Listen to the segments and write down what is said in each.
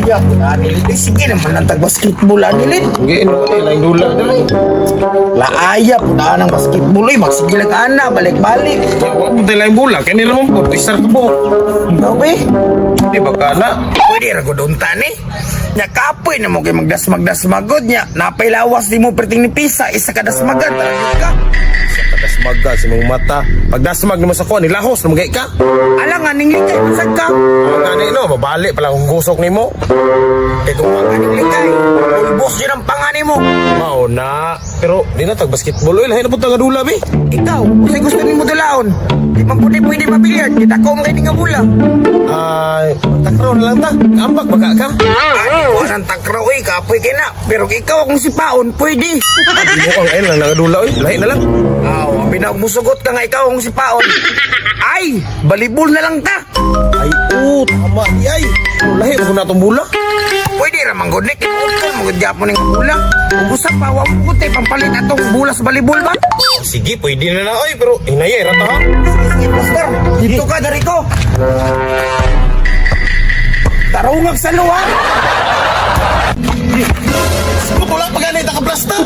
Luya ko na nilid. Eh, sige naman ang tag-basketball anilid. Sige, no, eh, laing dula dali. Laaya po na ng basketball eh. Magsige lang ana, balik-balik. Ya, wa mo tayo laing bola. Kaya nila mo po, isar ka po. Ikaw eh. Di ba ka na? Pwede ra gud unta ni. Nya kapoy na mo kay magdasmag-dasmagod nya. Napay lawas di mo perting ni pisa isa ka dasmagan tara gyud ka. Pagdasmag ka sa imong mata. Pagdasmag naman sa kuha, nilahos na magay ka. Ala nga ning likay masag ka. Ang gani no, mabali pala kung gusok nimo. Kay kung wa ka ning likay, ulbos yun ang pangani mo. Mao na. Pero di na tag basketball oy, lahi na pud tag dula bi. Ikaw, unsay gusto nimo dulaon? Di man pud pwede mabiliard, kita ko mga nga bula. Ay, takraw na lang ta. Ambak baka ka. Ani ko nang takraw eh, kapoy kay na. Pero kung ikaw akong sipaon, pwede. Di mo ang ayun lang nagadula oy, lahi na lang. Aw, pinagmusugot ka nga ikaw akong sipaon. Ay, balibol na lang ta. Ay, oo, tama di ay. Pero lahi mo na tong bula. Pwede ra man gud ni kay mo gud gyapon ning bula. Ug usa pa wa mo gud pampalit atong bula sa balibol ba? Sige, pwede na na oy, pero hinayay ra ta ha. Sige, sige, Master. Dito ka dari ko. Tarungag sa luha. Sabot wala pa ganit ka blaster.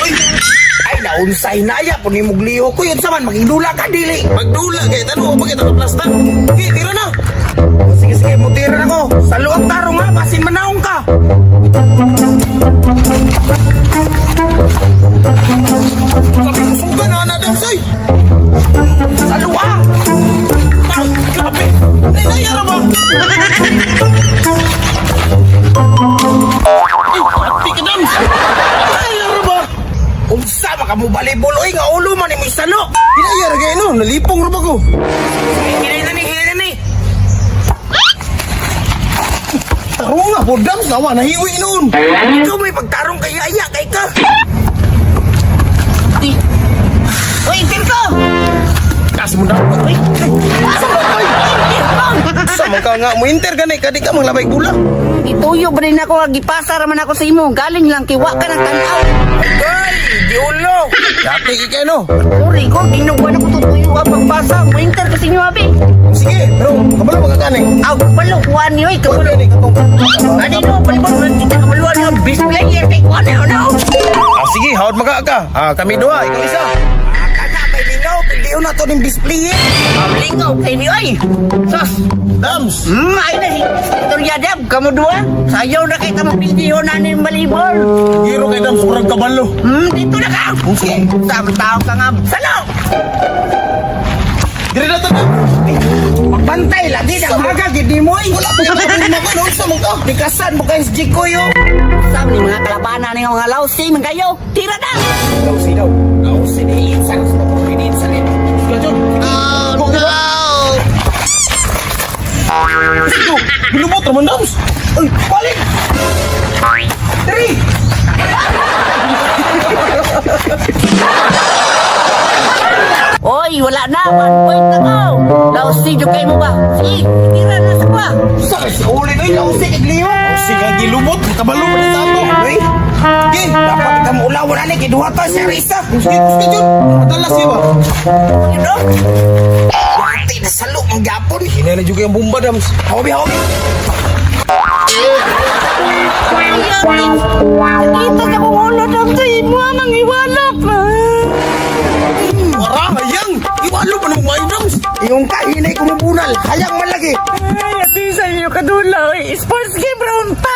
Oy, Ay, naunsay na ya pud nimog liho ko yun sa man magidula ka dili. magdula kay tanong pa kita ka blaster. Sige, tira na. Sige, sige, mutira na ko. Sa luwang tarong ha, basin manaong ka. Sabi ko suga na na damsay. Sa luha. Ah, grabe. Hinayay ra ba? Ay, ati ka dams. Hinayay ra ba? Unsa maka mo balibol oy nga ulo man nimo isalo. Hinayay ra kay no, nalipong ra ba ko? Hinay na ni, hinay na ni. Tarong nga po dams, nawa nahiwi noon. Ikaw may pagtarong kay aya kay ka. Uy, Pirko! Kasi mo dapat. Uy, asa mo? Uy, Pirko! Sa man ka nga mo inter gani ka di ka manglabay gula. Gituyo ba rin ako, gipasa raman ako sa imo. Galing lang kay wa ka ng tanaw. Ay, di ulo. Dati kay no. Sorry ko, ginuwa na ko tutuyo ang pagbasa. Winter kasi nyo, abi. Sige, pero kabalo ba ka gani? Aw, kabalo, kuha niyo, eh, kabalo. Gani katong. Ano no, palibot, kita kabaluan nga, best player, kay kuha na, no? Ah, sige, hawad maka ka. Ah, kami duha, ikaw isa. Ah, kana kay lingaw, pildion na to ning display. Eh. Lingaw kay niyo, ay. Sos, Dams. ay na si Victoria Dab, kamu dua. Sayaw na kay tamo pildiho na ni Malibol. Giro kay Dams murag kabalo. Dito na ka. Sige. Sama tao ka nga. Salo! Dire na ta. Pagbantay lagi na haga gid nimo eh. Wala pa yung mo no sa mo ka. Dikasan mo kay SG ko yo. Sam ni mga kalabana ni mga lausi man kayo. Tira na! Lausi daw. Lausi ni insan sa pagpinin sa lin. Gajud. Oh no. Sige, bilubot raman Dams. Uy, balik. Diri. Oy, wala na. 1 point na ko. Lausi, jud kayo mo ba? Sige, tira na sa pa. Sa si uli oy, lausi kay liho. Sige, gilubot kabalo man sa ato. Uy, Sige. dapat ka mo ulawan ani kay duha ta siya isa. Sige, sige jud. Madalas siya ba? You know? Wati na salo ang gapon. Hinay na jud kay ang bomba Dams. Hobi, hobi. Kita sa kong ulo dam sa imo ang iwalok. Wara, hayang. Iwalo pa nung mayo Dams. Yung kahinay kumubunal, hayang malagi. Ay, ati sa inyo kadula. Oy, sports game round ta.